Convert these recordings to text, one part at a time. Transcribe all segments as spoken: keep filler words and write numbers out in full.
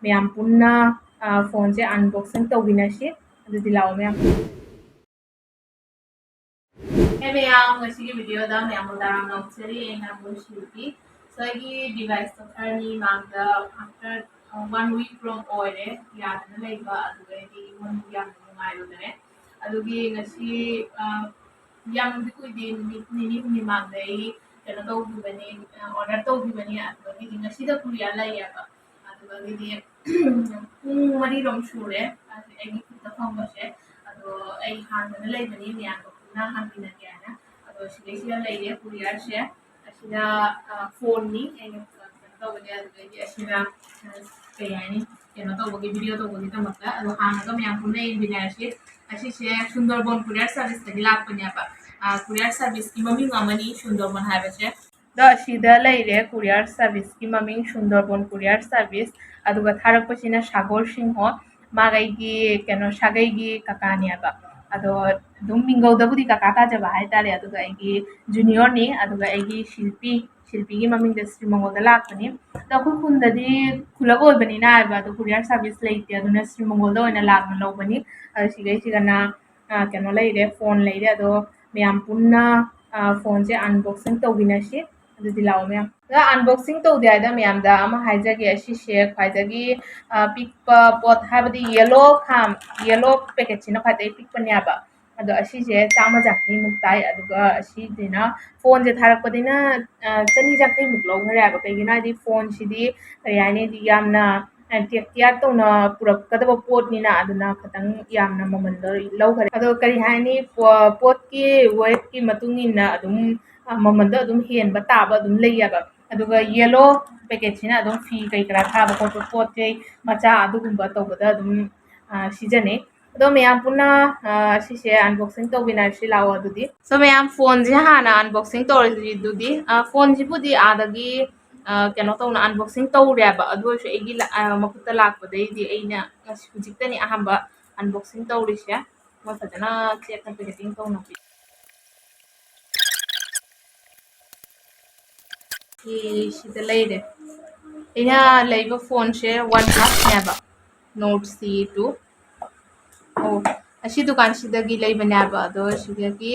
ꯃꯌꯥꯝ ꯄꯨꯟꯅ ꯐꯣꯟꯁꯦ ꯑꯟꯕꯣꯛꯁꯤꯡ ꯇꯧꯃꯤꯟꯅꯁꯤ꯫ ꯑꯗꯨꯗꯤ ꯂꯥꯛꯑꯣ ꯃꯌꯥꯝ꯫ ꯍꯦ ꯃꯌꯥꯝ, ꯉꯁꯤꯒꯤ ꯚꯤꯗꯤꯑꯣꯗ ꯃꯌꯥꯝꯕꯨ ꯇꯔꯥꯝꯅ ꯑꯣꯛꯆꯔꯤ꯫ ꯑꯩꯅ ꯕꯣꯏ ꯁꯤꯜꯄꯤ꯫ ꯁꯣ ꯑꯩꯒꯤ ꯗꯤꯚꯥꯏꯁꯇꯣ ꯈꯔꯅꯤ ꯃꯃꯥꯡꯗ, ꯑꯥꯐꯇꯔ ꯋꯥꯟ ꯋꯤꯛ ꯔꯣꯝ ꯑꯣꯏꯔꯦ ꯌꯥꯗꯅ ꯂꯩꯕ, ꯑꯗꯨꯒ ꯑꯩꯗꯤ ꯏꯃꯨꯡ ꯌꯥꯝꯅ ꯅꯨꯡꯉꯥꯏꯔꯨꯗꯔꯦ꯫ ꯑꯗꯨꯒꯤ ꯉꯁꯤ, ꯑ, ꯌꯥꯝꯅꯗꯤ ꯀꯨꯏꯗꯦ, ꯅꯨꯃꯤꯠ ꯅꯤꯅꯤ ꯍꯨꯝꯅꯤ ꯃꯃꯥꯡꯗ ꯑꯩ ꯀꯩꯅꯣ ꯇꯧꯈꯤꯕꯅꯤ, ꯑ, ꯑꯣꯔꯗꯔ ꯇꯧꯈꯤꯕꯅꯤ꯫ ꯑꯗꯨꯗꯒꯤꯗꯤ ꯉꯁꯤꯗ ꯀꯨꯔꯤꯌꯔ ꯂꯩꯌꯦꯕ꯫ ꯑꯗꯨꯗꯒꯤꯗꯤ ꯄꯨꯡ ꯃꯔꯤꯔꯣꯝ ꯁꯨꯔꯦ ꯑꯩꯒꯤ ꯈꯨꯠꯇ ꯐꯪꯕꯁꯦ꯫ ꯑꯗꯣ ꯑꯩ ꯍꯥꯟꯕꯅ ꯂꯩꯕꯅꯤ, ꯃꯌꯥꯝꯒ ꯄꯨꯟꯅ ꯍꯥꯟꯃꯤꯟꯅꯒꯦ ꯍꯥꯏꯅ꯫ ꯑꯗꯣ ꯁꯤꯗꯩꯁꯤꯗ ꯂꯩꯔꯦ ꯀꯨꯔꯤꯌꯔꯁꯦ꯫ ꯑꯁꯤꯗ, ꯑ, ꯐꯣꯟꯅꯤ ꯑꯩꯅ ꯀꯩꯅꯣ ꯇꯧꯕꯅꯦ꯫ ꯑꯗꯨꯗꯒꯤ ꯑꯁꯤꯗ, ꯑ, ꯀꯩ ꯍꯥꯏꯅꯤ, ꯀꯩꯅꯣ ꯇꯧꯕꯒꯤ, ꯚꯤꯗꯤꯑꯣ ꯇꯧꯕꯒꯤꯗꯃꯛꯇ꯫ ꯑꯗꯣ ꯍꯥꯡꯉꯒ ꯃꯌꯥꯝ ꯄꯨꯟꯅ ꯌꯦꯡꯃꯤꯟꯅꯔꯁꯤ꯫ ꯑꯁꯤꯁꯦ ꯁꯨꯟꯗꯔꯕꯣꯟ ꯀꯨꯔꯤꯌꯔ ꯁꯥꯔꯚꯤꯁꯇꯒꯤ ꯂꯥꯛꯄꯅꯦꯕ꯫ ꯑ, ꯀꯨꯔꯤꯌꯔ ꯁꯥꯔꯚꯤꯁꯀꯤ ꯃꯃꯤꯡ ꯑꯃꯅꯤ ꯁꯨꯟꯗꯔꯕꯣꯟ ꯍꯥꯏꯕꯁꯦ꯫ ꯑꯗꯣ ꯑꯁꯤꯗ ꯂꯩꯔꯦ ꯀꯨꯔꯤꯌꯔ ꯁꯥꯔꯚꯤꯁꯀꯤ ꯃꯃꯤꯡ ꯁꯨꯟꯗꯔꯕꯣꯟ ꯀꯨꯔꯤꯌꯔ ꯁꯥꯔꯚꯤꯁ꯫ ꯑꯗꯨꯒ ꯊꯥꯔꯛꯄꯁꯤꯅ ꯁꯥꯒꯣꯔ ꯁꯤꯡꯍꯣ, ꯃꯥꯒ ꯑꯩꯒꯤ ꯀꯩꯅꯣ ꯁꯥꯒꯩꯒꯤ ꯀꯀꯥꯅꯦꯕ꯫ ꯑꯗꯣ ꯑꯗꯨꯝ ꯃꯤꯡꯒꯧꯗꯕꯨꯗꯤ ꯀꯀꯥ ꯇꯥꯖꯕ ꯍꯥꯏꯇꯥꯔꯦ꯫ ꯑꯗꯨꯒ ꯑꯩꯒꯤ ꯖꯨꯅꯤꯌꯔꯅꯤ, ꯑꯗꯨꯒ ꯑꯩꯒꯤ ꯁꯤꯜꯄꯤ, ꯁꯤꯜꯄꯤꯒꯤ ꯃꯃꯤꯡꯗ ꯁ꯭ꯔꯤ ꯃꯪꯒꯣꯜꯗ ꯂꯥꯛꯄꯅꯤ꯫ ꯑꯗꯣ ꯑꯩꯈꯣꯏ ꯈꯨꯟꯗꯗꯤ ꯈꯨꯜꯂꯛ ꯑꯣꯏꯕꯅꯤꯅ ꯍꯥꯏꯕ, ꯑꯗꯣ ꯀꯨꯔꯤꯌꯔ ꯁꯥꯔꯚꯤꯁ ꯂꯩꯇꯦ, ꯑꯗꯨꯅ ꯁ꯭ꯔꯤ ꯃꯪꯒꯣꯜꯗ ꯑꯣꯏꯅ ꯂꯥꯛꯅ ꯂꯧꯕꯅꯤ꯫ ꯑꯗꯣ ꯁꯤꯈꯩꯁꯤꯒꯅ, ꯑ, ꯀꯩꯅꯣ ꯂꯩꯔꯦ, ꯐꯣꯟ ꯂꯩꯔꯦ꯫ ꯑꯗꯣ ꯃꯌꯥꯝ ꯄꯨꯟꯅ, ꯑ, ꯐꯣꯟꯁꯦ ꯑꯟꯕꯣꯛꯁꯤꯡ ꯇꯧꯃꯤꯟꯅꯁꯤ꯫ ꯑꯗꯨꯗꯤ ꯂꯥꯛꯑꯣ ꯃꯌꯥꯝ꯫ ꯑꯗꯣ ꯑꯟꯕꯣꯛꯁꯤꯡ ꯇꯧꯗꯦ ꯍꯥꯏꯗ ꯃꯌꯥꯝꯗ ꯑꯃ ꯍꯥꯏꯖꯒꯦ꯫ ꯑꯁꯤꯁꯦ ꯈ꯭ꯋꯥꯏꯗꯒꯤ, ꯑ, ꯄꯤꯛꯄ ꯄꯣꯠ, ꯍꯥꯏꯕꯗꯤ ꯌꯦꯂꯣ ꯈꯥꯝ, ꯌꯦꯂꯣ ꯄꯦꯀꯦꯠꯁꯤꯅ ꯈ꯭ꯋꯥꯏꯗꯒꯤ ꯄꯤꯛꯄꯅꯦꯕ꯫ ꯑꯗꯣ ꯑꯁꯤꯁꯦ ꯆꯥꯝꯃ ꯌꯥꯡꯈꯩꯃꯨꯛ ꯇꯥꯏ꯫ ꯑꯗꯨꯒ ꯑꯁꯤꯁꯤꯅ ꯐꯣꯟꯁꯦ ꯊꯥꯔꯛꯄꯗꯩꯅ, ꯑ, ꯆꯅꯤ ꯌꯥꯡꯈꯩꯃꯨꯛ ꯂꯧꯈ꯭ꯔꯦ ꯍꯥꯏꯕ꯫ ꯀꯩꯒꯤꯅꯣ ꯍꯥꯏꯗꯤ ꯐꯣꯟꯁꯤꯗꯤ ꯀꯔꯤ ꯍꯥꯏꯅꯤ, ꯍꯥꯏꯗꯤ ꯌꯥꯝꯅ, ꯑ, ꯇꯦꯛ ꯀꯤꯌꯥꯔ ꯇꯧꯅ ꯄꯨꯔꯛꯀꯗꯕ ꯄꯣꯠꯅꯤꯅ ꯑꯗꯨꯅ ꯈꯤꯇꯪ ꯌꯥꯝꯅ ꯃꯃꯜꯗꯣ ꯂꯧꯈꯔꯦ꯫ ꯑꯗꯣ ꯀꯔꯤ ꯍꯥꯏꯅꯤ, ꯄꯣ-, ꯄꯣꯠꯀꯤ ꯋꯦꯠꯀꯤ ꯃꯇꯨꯡ ꯏꯟꯅ ꯑꯗꯨꯝ, ꯑ, ꯃꯃꯜꯗꯣ ꯑꯗꯨꯝ ꯍꯦꯟꯕ ꯇꯥꯕ ꯑꯗꯨꯝ ꯂꯩꯌꯦꯕ꯫ ꯑꯗꯨꯒ ꯌꯦꯂꯣ ꯄꯦꯀꯦꯠꯁꯤꯅ ꯑꯗꯨꯝ ꯐꯤ ꯀꯩ ꯀꯔꯥ ꯊꯥꯕ ꯈꯣꯠꯄ ꯄꯣꯠ ꯆꯩ ꯃꯆꯥ ꯑꯗꯨꯒꯨꯝꯕ ꯇꯧꯕꯗ ꯑꯗꯨꯝ, ꯑ, ꯁꯤꯖꯤꯟꯅꯩ꯫ ꯑꯗꯣ ꯃꯌꯥꯝ ꯄꯨꯟꯅ, ꯑ, ꯁꯤꯁꯦ ꯑꯟꯕꯣꯛꯁꯤꯡ ꯇꯧꯃꯤꯟꯅꯔꯁꯤ ꯂꯥꯛꯑꯣ ꯑꯗꯨꯗꯤ꯫ ꯁꯣ ꯃꯌꯥꯝ, ꯐꯣꯟꯁꯦ ꯍꯥꯟꯅ ꯑꯟꯕꯣꯛꯁꯤꯡ ꯇꯧꯔꯁꯤꯗꯨꯗꯤ꯫ ꯑ, ꯐꯣꯟꯁꯤꯕꯨꯗꯤ ꯑꯥꯗꯒꯤ, ꯑ, ꯀꯩꯅꯣ ꯇꯧꯅ ꯑꯟꯕꯣꯛꯁꯤꯡ ꯇꯧꯔꯦꯕ꯫ ꯑꯗꯨ ꯑꯣꯏꯔꯁꯨ ꯑꯩꯒꯤ ꯂ-, ꯑ, ꯃꯈꯨꯠꯇ ꯂꯥꯛꯄꯗꯩꯗꯤ ꯑꯩꯅ ꯉꯁꯤ ꯍꯧꯖꯤꯛꯇꯅꯤ ꯑꯍꯥꯟꯕ ꯑꯟꯕꯣꯛꯁꯤꯡ ꯇꯧꯔꯤꯁꯦ꯫ ꯃꯣꯏ ꯐꯖꯅ ꯆꯦꯛꯅ ꯄꯦꯀꯦꯖꯤꯡ ꯇꯧꯅ ꯄꯤ-, ꯁꯤ ꯁꯤꯗ ꯂꯩꯔꯦ꯫ ꯑꯩꯅ ꯂꯩꯕ ꯐꯣꯟꯁꯦ OnePlus ꯅꯦꯕ, Nord C two꯫ ꯑꯣ, ꯑꯁꯤ ꯗꯨꯀꯥꯟꯁꯤꯗꯒꯤ ꯂꯩꯕꯅꯦꯕ꯫ ꯑꯗꯣ ꯁꯤꯗꯒꯤ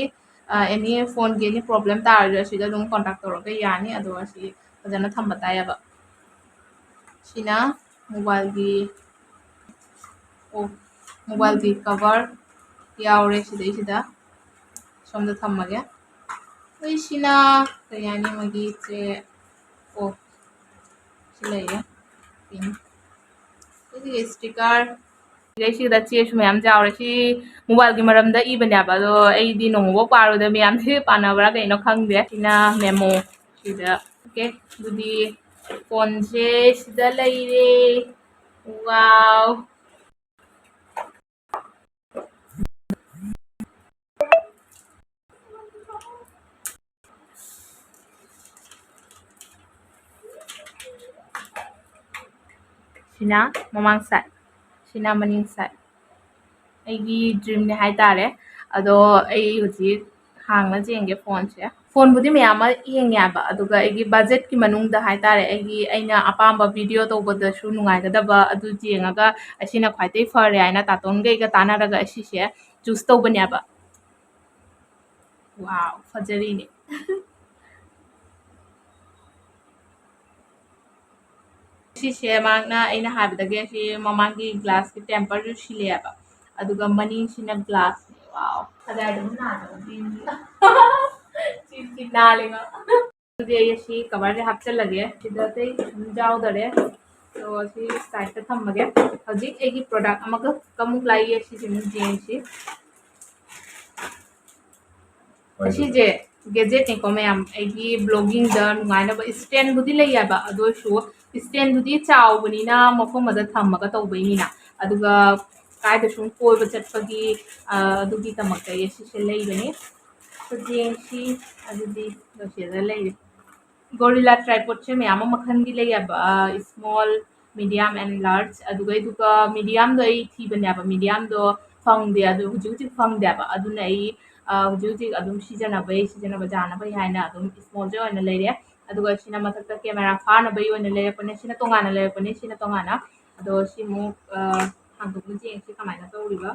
ꯑꯦꯅꯤ ꯐꯣꯟꯒꯤ ꯑꯦꯅꯤ ꯄ꯭ꯔꯣꯕ꯭ꯂꯦꯝ ꯇꯥꯔꯁꯨ ꯑꯁꯤꯗ ꯑꯗꯨꯝ ꯀꯣꯟꯇꯦꯛ ꯇꯧꯔꯒ ꯌꯥꯅꯤ꯫ ꯑꯗꯣ ꯑꯁꯤ ꯐꯖꯅ ꯊꯝꯕ ꯇꯥꯏꯌꯦꯕ꯫ ꯁꯤꯅ ꯃꯣꯕꯥꯏꯜꯒꯤ, ꯑꯣ, ꯃꯣꯕꯥꯏꯜꯒꯤ ꯀꯕꯔ ꯌꯥꯎꯔꯦ ꯁꯤꯗꯩꯁꯤꯗ꯫ ꯁꯣꯝꯗ ꯊꯝꯃꯒꯦ꯫ ꯑꯩꯁꯤꯅ ꯀꯔꯤ ꯍꯥꯏꯅꯤ, ꯃꯣꯏꯒꯤ ꯆꯦ, ꯑꯣ, ꯁꯤ ꯂꯩꯔꯦ꯫ ꯄꯤꯟ꯫ ꯁꯤꯒꯤ ꯁ꯭ꯇꯤꯀꯔ꯫ ꯁꯤꯗꯩꯁꯤꯗ ꯆꯦꯁꯨ ꯃꯌꯥꯝ ꯌꯥꯎꯔꯦ꯫ ꯁꯤ ꯃꯣꯕꯥꯏꯜꯒꯤ ꯃꯔꯝꯗ ꯏꯕꯅꯦꯕ, ꯑꯗꯣ ꯑꯩꯗꯤ ꯅꯣꯡꯃꯐꯥꯎ ꯄꯥꯔꯨꯗ ꯃꯌꯥꯝꯁꯦ ꯄꯥꯟꯅꯕ꯭ꯔꯥ ꯀꯩꯅꯣ ꯈꯪꯗꯦ꯫ ꯁꯤꯅ ꯃꯦꯃꯣ꯫ ꯁꯤꯗ, ꯑꯣꯀꯦ, ꯑꯗꯨꯗꯤ ꯐꯣꯟꯁꯦ ꯁꯤꯗ ꯂꯩꯔꯦ꯫ ꯋꯥꯎ! ꯁꯤꯅ ꯃꯃꯥꯡ ꯁꯥꯏꯠ, ꯁꯤꯅ ꯃꯅꯤꯡ ꯁꯥꯏꯠ꯫ ꯑꯩꯒꯤ ꯗ꯭ꯔꯤꯝꯅꯦ ꯍꯥꯏꯇꯥꯔꯦ꯫ ꯑꯗꯣ ꯑꯩ ꯍꯧꯖꯤꯛ ꯍꯥꯡꯅ ꯌꯦꯡꯒꯦ ꯐꯣꯟꯁꯦ꯫ ꯐꯣꯟꯕꯨꯗꯤ ꯃꯌꯥꯝ ꯑꯃ ꯌꯦꯡꯉꯦꯕ, ꯑꯗꯨꯒ ꯑꯩꯒꯤ ꯕꯖꯦꯠꯀꯤ ꯃꯅꯨꯡꯗ ꯍꯥꯏꯇꯥꯔꯦ, ꯑꯩꯒꯤ, ꯑꯩꯅ ꯑꯄꯥꯝꯕ ꯚꯤꯗꯤꯑꯣ ꯇꯧꯕꯗꯁꯨ ꯅꯨꯡꯉꯥꯏꯒꯗꯕ ꯑꯗꯨ ꯌꯦꯡꯉꯒ ꯑꯁꯤꯅ ꯈ꯭ꯋꯥꯏꯗꯒꯤ ꯐꯔꯦ ꯍꯥꯏꯅ ꯇꯥꯇꯣꯟꯒ ꯑꯩꯒ ꯇꯥꯟꯅꯔꯒ ꯑꯁꯤꯁꯦ ꯆꯨꯁ ꯇꯧꯕꯅꯦꯕ꯫ ꯋꯥꯎ, ꯐꯖꯔꯤꯅꯦ꯫ ꯁꯤꯁꯦ ꯃꯍꯥꯛꯅ ꯑꯩꯅ ꯍꯥꯏꯕꯗꯒꯤ ꯑꯁꯤ ꯃꯃꯥꯡꯒꯤ ꯒ꯭ꯂꯥꯁꯀꯤ ꯇꯦꯝꯄꯔꯁꯨ ꯁꯤꯜꯂꯦꯕ, ꯑꯗꯨꯒ ꯃꯅꯤꯡꯁꯤꯅ ꯒ꯭ꯂꯥꯁꯅꯦ꯫ ꯋꯥꯎ, ꯐꯖꯔꯦ꯫ ꯆꯤ ꯆꯤ ꯅꯥꯜꯂꯦ ꯃꯥ꯫ ꯑꯗꯨꯗꯤ ꯑꯩ ꯑꯁꯤ ꯀꯕꯔꯁꯦ ꯍꯥꯞꯆꯜꯂꯒꯦ꯫ ꯁꯤꯗ ꯑꯇꯩ ꯀꯩꯝ ꯌꯥꯎꯗꯔꯦ꯫ ꯑꯗꯣ ꯑꯁꯤ ꯁꯥꯏꯗꯇ ꯊꯝꯃꯒꯦ꯫ ꯍꯧꯖꯤꯛ ꯑꯩꯒꯤ ꯄ꯭ꯔꯣꯗꯛ ꯑꯃꯈꯛ ꯑꯃꯨꯛ ꯂꯥꯛꯏꯌꯦ, ꯁꯤꯁꯦ ꯑꯃꯨꯛ ꯌꯦꯡꯁꯤ꯫ ꯑꯁꯤꯁꯦ ꯒꯦꯖꯦꯠꯅꯤꯀꯣ ꯃꯌꯥꯝ, ꯑꯩꯒꯤ ꯕ꯭ꯂꯣꯒꯤꯡꯗ ꯅꯨꯡꯉꯥꯏꯅꯕ ꯏꯁꯇꯦꯟꯕꯨꯗꯤ ꯂꯩ ꯍꯥꯏꯕ, ꯑꯗꯨ ꯑꯣꯏꯔꯁꯨ ꯏꯁꯇꯦꯟꯗꯨꯗꯤ ꯆꯥꯎꯕꯅꯤꯅ ꯃꯐꯝ ꯑꯃꯗ ꯊꯝꯃꯒ ꯇꯧꯕꯩꯅꯤꯅ, ꯑꯗꯨꯒ ꯀꯥꯏꯗ ꯁꯨꯝ ꯀꯣꯏꯕ ꯆꯠꯄꯒꯤ, ꯑ, ꯑꯗꯨꯒꯤꯗꯃꯛꯇ ꯑꯩ ꯁꯤꯁꯦ ꯂꯩꯕꯅꯤ꯫ ꯑꯗꯨ ꯌꯦꯡꯁꯤ꯫ ꯑꯗꯨꯗꯤ ꯂꯣꯏꯁꯤꯜꯂ ꯂꯩꯔꯦ꯫ ꯒꯣꯔꯤꯂꯥ ꯇ꯭ꯔꯥꯏꯄꯣꯗꯁꯦ ꯃꯌꯥꯝ ꯑꯃ ꯃꯈꯜꯒꯤ ꯂꯩꯌꯦꯕ, ꯑ, small, medium and large꯫ ꯑꯗꯨꯒ, ꯑꯗꯨꯒ ꯃꯤꯗꯤꯌꯝꯗꯣ ꯑꯩ ꯊꯤꯕꯅꯦꯕ, ꯃꯤꯗꯤꯌꯝꯗꯣ ꯐꯪꯗꯦ, ꯑꯗꯨ ꯍꯧꯖꯤꯛ ꯍꯧꯖꯤꯛ ꯐꯪꯗꯦꯕ꯫ ꯑꯗꯨꯅ ꯑꯩ, ꯑ, ꯍꯧꯖꯤꯛ ꯍꯧꯖꯤꯛ ꯑꯗꯨꯝ ꯁꯤꯖꯤꯟꯅꯕꯩ, ꯁꯤꯖꯤꯟꯅꯕ ꯌꯥꯅꯕꯩ ꯍꯥꯏꯅ ꯑꯗꯨꯝ smallꯁꯦ ꯑꯣꯏꯅ ꯂꯩꯔꯦ꯫ ꯑꯗꯨꯒ ꯁꯤꯅ ꯃꯊꯛꯇ ꯀꯦꯃꯦꯔꯥ ꯐꯥꯅꯕꯒꯤ ꯑꯣꯏꯅ ꯂꯩꯔꯛꯄꯅꯦ꯫ ꯁꯤꯅ ꯇꯣꯉꯥꯟꯅ ꯂꯩꯔꯛꯄꯅꯦ꯫ ꯁꯤꯅ ꯇꯣꯉꯥꯟꯅ꯫ ꯑꯗꯣ ꯁꯤꯃꯨꯛ, ꯑ, ꯍꯥꯡꯗꯣꯛꯅ ꯌꯦꯡꯁꯤ ꯀꯃꯥꯏꯅ ꯇꯧꯔꯤꯕ꯫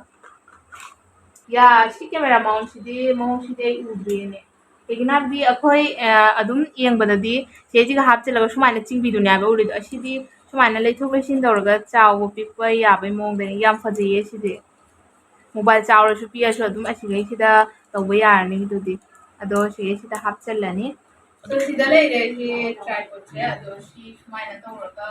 ꯌꯥ, ꯁꯤ ꯀꯦꯃꯦꯔꯥ ꯃꯑꯣꯡꯁꯤꯗꯤ, ꯃꯑꯣꯡꯁꯤꯗꯤ ꯑꯩ ꯎꯗ꯭ꯔꯤꯌꯦꯅꯦ꯫ ꯀꯩꯒꯤꯅꯣ ꯍꯥꯏꯕꯗꯤ ꯑꯩꯈꯣꯏ, ꯑ, ꯑꯗꯨꯝ ꯌꯦꯡꯕꯗꯗꯤ ꯆꯦꯁꯤꯒ ꯍꯥꯞꯆꯤꯜꯂꯒ ꯁꯨꯃꯥꯏꯅ ꯆꯤꯡꯕꯤꯗꯨꯅꯦ ꯍꯥꯏꯕ ꯎꯔꯤꯗꯣ꯫ ꯑꯁꯤꯗꯤ ꯁꯨꯃꯥꯏꯅ ꯂꯩꯊꯣꯛ ꯂꯩꯁꯤꯟ ꯇꯧꯔꯒ ꯆꯥꯎꯕ ꯄꯤꯛꯄ ꯌꯥꯕꯩ ꯃꯑꯣꯡꯗꯅꯤ꯫ ꯌꯥꯝ ꯐꯖꯩꯌꯦ ꯁꯤꯗꯤ꯫ ꯃꯣꯕꯥꯏꯜ ꯆꯥꯎꯔꯁꯨ ꯄꯤꯛꯑꯁꯨ ꯑꯗꯨꯝ ꯑꯁꯤꯒꯩꯁꯤꯗ ꯇꯧꯕ ꯌꯥꯔꯅꯤ ꯑꯗꯨꯗꯤ꯫ ꯑꯗꯣ ꯁꯤꯒꯩꯁꯤꯗ ꯍꯥꯞꯆꯤꯜꯂꯅꯤ꯫ ꯑꯗꯣ ꯁꯤꯗ ꯂꯩꯔꯦ ꯁꯤ ꯇ꯭ꯔꯥꯏꯄꯣꯗꯁꯦ꯫ ꯑꯗꯣ ꯁꯤ ꯁꯨꯃꯥꯏꯅ ꯇꯧꯔꯒ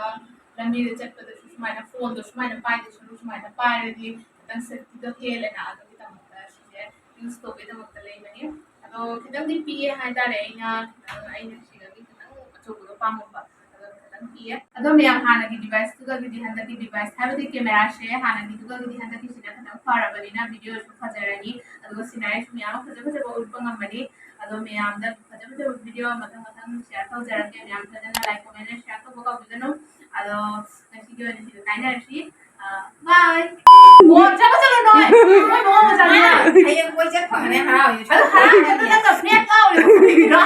ꯂꯝꯕꯤꯗ ꯆꯠꯄꯗꯁꯨ ꯁꯨꯃꯥꯏꯅ ꯐꯣꯟꯗꯣ ꯁꯨꯃꯥꯏꯅ ꯄꯥꯏꯗꯣꯏ ꯁꯔꯨꯛ ꯁꯨꯃꯥꯏꯅ ꯄꯥꯏꯔꯗꯤ ꯈꯤꯇꯪ ꯁꯦꯐꯇꯤꯗꯣ ꯍꯦꯜꯂꯦꯅ꯫ ꯑꯗꯨꯒꯤꯗꯃꯛꯇ ꯁꯤꯁꯦ ꯌꯨꯁ ꯇꯧꯕꯒꯤꯗꯃꯛꯇ ꯂꯩꯕꯅꯤ꯫ ꯑꯗꯣ ꯈꯤꯇꯪꯗꯤ ꯄꯤꯛꯑꯦ ꯍꯥꯏꯇꯥꯔꯦ, ꯑꯩꯅ ꯈꯤꯇꯪ, ꯑꯩꯅ ꯁꯤꯗꯒꯤ ꯈꯤꯇꯪ ꯑꯆꯧꯕꯗꯣ ꯄꯥꯝꯃꯛꯄ꯫ ꯑꯗꯣ ꯈꯤꯇꯪ ꯄꯤꯛꯑꯦ꯫ ꯑꯗꯣ ꯃꯌꯥꯝ ꯍꯥꯟꯅꯒꯤ ꯗꯤꯚꯥꯏꯁꯇꯨꯒꯗꯤ ꯍꯟꯗꯛꯀꯤ ꯗꯤꯚꯥꯏꯁ ꯍꯥꯏꯕꯗꯤ ꯀꯦꯃꯦꯔꯥꯁꯦ ꯍꯥꯟꯅꯒꯤꯗꯨꯒꯗꯤ ꯍꯟꯗꯛꯀꯤꯁꯤꯅ ꯈꯤꯇꯪ ꯐꯔꯕꯅꯤꯅ ꯚꯤꯗꯤꯑꯣꯁꯨ ꯐꯖꯔꯅꯤ꯫ ꯑꯗꯨꯒ ꯁꯤꯅꯔꯤꯁꯨ ꯃꯌꯥꯝ ꯑꯃ ꯐꯖ ꯐꯖꯕ ꯎꯠꯄ ꯉꯝꯃꯅꯤ꯫ ꯑꯗꯣ ꯃꯌꯥꯝꯗ ꯐꯖ ꯐꯖꯕ ꯚꯤꯗꯤꯑꯣ ꯃꯊꯪ ꯃꯊꯪ ꯁꯤꯌꯔ ꯇꯧꯖꯔꯛꯀꯦ꯫ ꯃꯌꯥꯝ ꯐꯖꯅ ꯂꯥꯏꯛ, ꯀꯣꯃꯦꯟ, ꯁꯤꯌꯔ ꯇꯧꯕ ꯀꯥꯎꯕꯤꯒꯅꯨ꯫ ꯑꯗꯣ ꯉꯁꯤꯒꯤ ꯑꯣꯏꯅ ꯁꯤꯗ ꯀꯥꯏꯅꯔꯁꯤ꯫ ꯑ, ꯕꯥꯏ꯫ ꯑꯣ, ꯆꯠꯂꯣ, ꯆꯠꯂꯣ, ꯅꯣꯏ꯫ ꯅꯣꯏ ꯃꯑꯣꯡ ꯑꯃ ꯆꯠꯂꯣ꯫ ꯍꯌꯦꯡ ꯀꯣꯏ ꯆꯠ ꯐꯪꯒꯅꯤ, ꯍꯔꯥꯎꯋꯦ꯫ ꯑꯗꯨ ꯍꯔꯥꯎꯋꯦ, ꯑꯗꯨ ꯅꯠꯇ꯭ꯔꯣ? ꯐ꯭ꯂꯦꯠ ꯀꯥꯎꯔꯤꯗꯣ ꯀꯔꯤꯒꯤꯅꯣ?